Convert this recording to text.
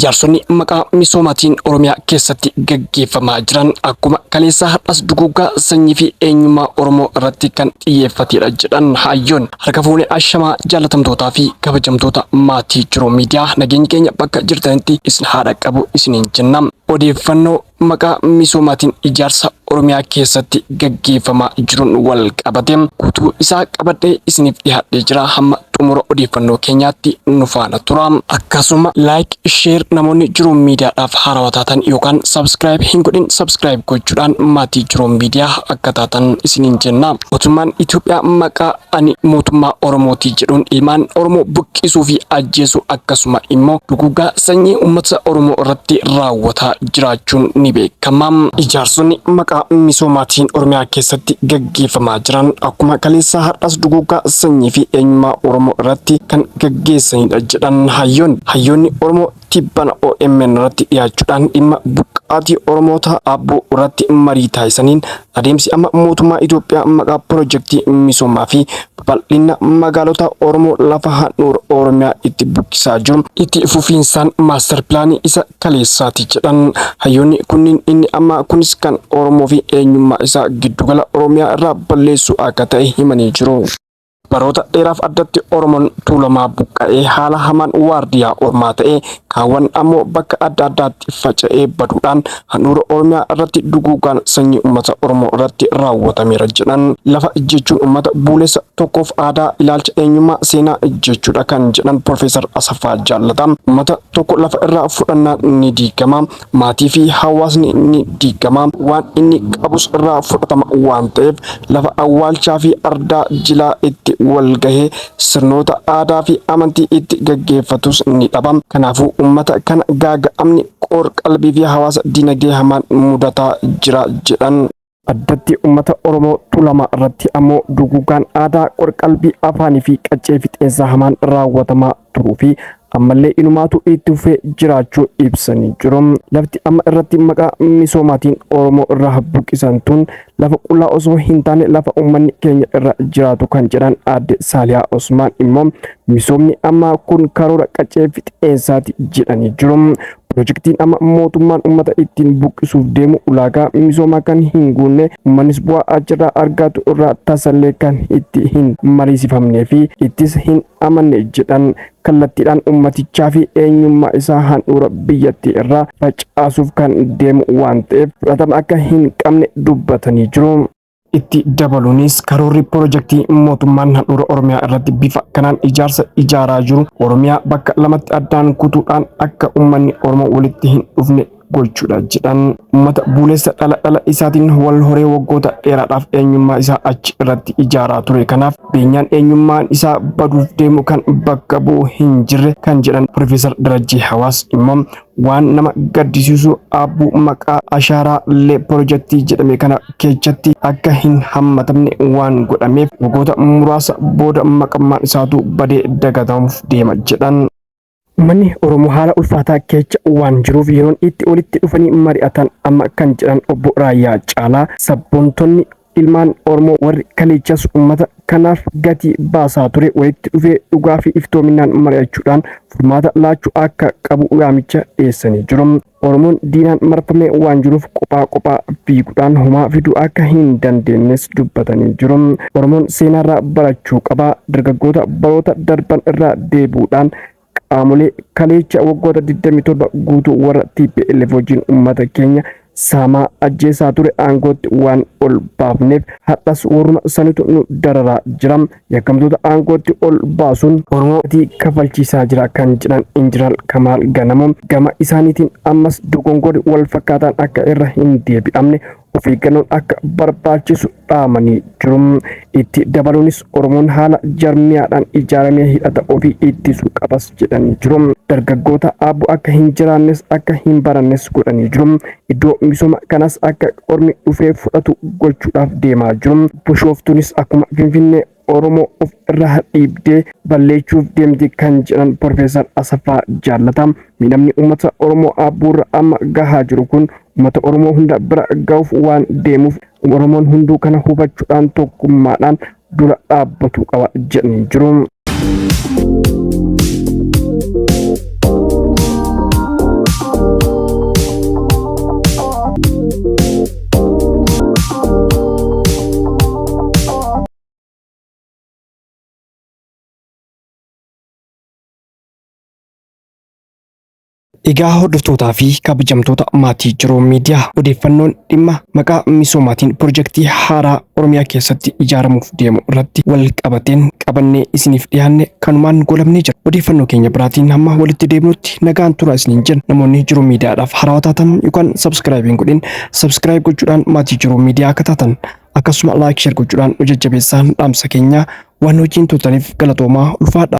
Ijaarsonni maqaa misoomaatiin Oromiyaa keessatti gaggeeffamaa jiran akkuma kaleessaa har'as duguuggaa sanyii fi eenyummaa Oromoo irratti kan xiyyeeffatedha jedhan hayyoon. Harka fuune ashamaa jaalatamtootaa fi kabajamtoota maatii Jiruu Miidiyaa, nageenyi keenya bakka jirtanitti isin haa dhaqqabu isiniin jenna. Odeeffannoo maqaa misoomaatiin ijaarsa Oromiyaa keessatti gaggeeffamaa jiruun wal qabate guutuu isaa qabadhee isiniif dhiyaadhee jira. Hamma xumura odeeffannoo keenyaatti nu faana tura. Akkasuma like, share, namoonni Jiruu Miidiyaadhaaf haarawaa taatan yookaan subscribe hin godhin subscribe gochuudhaan maatii Jiruu Miidiyaa akka taatan isiniin jenna. Mootummaan Itoophiyaa maqaa ani mootummaa Oromootii jedhuun ilmaan Oromoo buqqisuu fi ajjeesuu akkasuma immoo duguuggaa sanyii uummata Oromoo irratti raawwataa jiraachuun ni beekama. Ijaarsonni maqaa misoomaatiin Oromiyaa keessatti gaggeeffamaa jiran akkuma kaleessaa har'as duguuggaa sanyii fi eenyummaa Oromoo irratti kan gaggeessanidha jedhan hayyoonni. Hayyoonni Oromoo tibbana OMN irratti dhiyaachuudhaan dhimma buqqaatii Oromoota Aabboo irratti marii taasisaniin adeemsi amma mootummaa Itoophiyaa maqaa pirojektii misoomaa fi babal'ina magaalota Oromoo lafa handhuura Oromiyaa itti buqqisaa jiru itti fufiinsaan maastar pilaanii isa kaleessaati jedhan. Hayyoonni kunniin inni ammaa kunis kan Oromoo fi eenyummaa isaa giddugala Oromiyaa irraa balleessuu akka ta'e himanii jiru. Baroota dheeraaf addatti Oromoon Tuulamaa buqqa'ee haala hamaan waardiyaa ormaa ta'ee kaawwan ammoo bakka adda addaatti faca'ee baduudhaan handhuura Oromiyaa irratti duguugaan sanyii uummata Oromoo irratti raawwatameera jedhan. Lafa jechuun uummata buulessa tokkoof aadaa, ilaalcha, eenyummaa, seenaa jechuudha kan jedhan Profeesar Asaffaa Jaallataa, uummata tokko lafa irraa fudhannaan ni diigama, maatii fi hawaasni ni diigama, waan inni qabus irraa fudhatama waan ta'eef lafa awwaalchaa fi ardaa jilaa itti wal gahee sirnoota aadaa fi amantii itti gaggeeffatus ni dhaba. Kanaafuu uummata kana gaaga'amni qoor qalbii fi hawaasa dinagdee hamaan mudataa jira jedhan. Addatti uummata Oromoo Tuulamaa irratti ammoo duguuggaan aadaa, qorqalbii, afaanii fi qaccee fixeensaa hamaan raawwatamaa turuu fi ammallee inumaatu itti fufee jiraachuu ibsanii jiru. Lafti amma irratti maqaa misoomaatiin Oromoo irraa buqqisan tun lafa qullaa osoo hin taane lafa uummanni keenya irra jiraatu kan jedhan aadde Saaliyaa Osmaan immoo misoomni ammaa kun karoora qaccee fixeensaati jedhanii jiru. Pirojektiin amma mootummaan uummata ittiin buqqisuuf deemu ulaagaa misoomaa kan hin guunne, uummannis bu'aa achirraa argatu irraa tasallee kan itti hin mariisifamnee fi ittis hin amanne jedhan. Kallattiidhaan uummatichaa fi eenyummaa isaa handhuura biyyattii irraa facaasuuf kan deemu waan ta'eef fudhatama akka hin qabne dubbatanii jiru. Itti dabaluunis karoorri pirojektii mootummaan handhuura Oromiyaa irratti bifa kanaan ijaarsa ijaaraa jiru Oromiyaa bakka lamatti addaan kutuudhaan akka uummanni Oromoo walitti hin dhufne gochuudha jedhan. Uummata buulessa dhala dhala isaatiin wal horee waggoota dheeraadhaaf eenyummaa isaa achi irratti ijaaraa ture kanaaf beenyaan eenyummaan isaa baduuf deemu kan bakka bu'u hin jirre kan jedhan Profeesar Darajjee Hawaas immoo waan nama gaddisiisu Aabbuu maqaa ashaaraa illee pirojektii jedhame kana keessatti akka hin hammatamne waan godhameef waggoota muraasa booda maqammaan isaatu badee dagatamuuf deema jedhan. Uummanni Oromoo haala ulfaataa keessa waan jiruuf yeroon itti walitti dhufanii mari'atan amma kan jedhan obbo Raayyaa Caalaa, sabboontonni ilmaan Oromoo warri kaleechas uummata kanaaf gatii baasaa ture walitti dhufee dhugaa fi iftoominaan mari'achuudhaan furmaata laachuu akka qabu waamicha dhiyeessanii jiru. Oromoon diinaan marfamee waan jiruuf qophaa qophaa fiiguudhaan homaa fiduu akka hin dandeenyes dubbatanii jiru. Oromoon seenaarraa barachuu qaba. Dargaggoota baroota darban irraa deebi'uudhaan qaamolee kaleecha waggoota 27 guutuu warra TPLF wajjin uummata keenya saamaa ajjeesaa ture aangootti waan ol baafneef har'as warruma sanitu nu dararaa jira. Yakkamtoota aangootti ol baasuun Oromoo gatii kafalchiisaa jira kan jedhan Injinar Kamaal Ganamoo gama isaaniitiin ammas dogongorri wal fakkaataan akka irra hin deebi'amne of eeggannoon akka barbaachisu dhaamanii jiru. Itti dabaluunis Oromoon haala jarmiyaadhaan ijaaramee hidhata ofii ittisuu qabas jedhanii jiru. Dargaggoota Aabbuu akka hin jiraannes akka hin barannes godhanii jiru. Iddoo misooma kanas akka ormi dhufee fudhatu gochuudhaaf deemaa jiru. Bishooftuunis akkuma Finfinnee Oromoo of irraa dhiibdee balleechuuf deemti kan jedhan Profeesar Asaffaa Jaallataa, miidhamni uummata Oromoo Aabbuurra amma gahaa jiru kun uummata Oromoo hunda bira gahuuf waan deemuuf Oromoon hunduu kana hubachuudhaan tokkummaadhaan dura dhaabbatuu qaba jedhanii jiru. Egaa hordoftootaa fi kabajamtoota maatii Jiruu Miidiyaa, odeeffannoon dhimma maqaa misoomaatiin pirojektii haaraa Oromiyaa keessatti ijaaramuuf deemu irratti wal qabateen qabannee isiniif dhiyaanne kanumaan goolabnee jira. Odeeffannoo keenya biraatiin hamma walitti deebinutti nagaan tura isiniin jenna. Namoonni Jiruu Miidiyaadhaaf haarawaa taatan yookaan subscribe hin godhin, subscribe gochuudhaan maatii Jiruu Miidiyaa akka taatan, akkasuma like, share gochuudhaan nu jajjabeessaan dhaamsa keenya. Waan wajjin turtaniif galatoomaa, ulfaadha.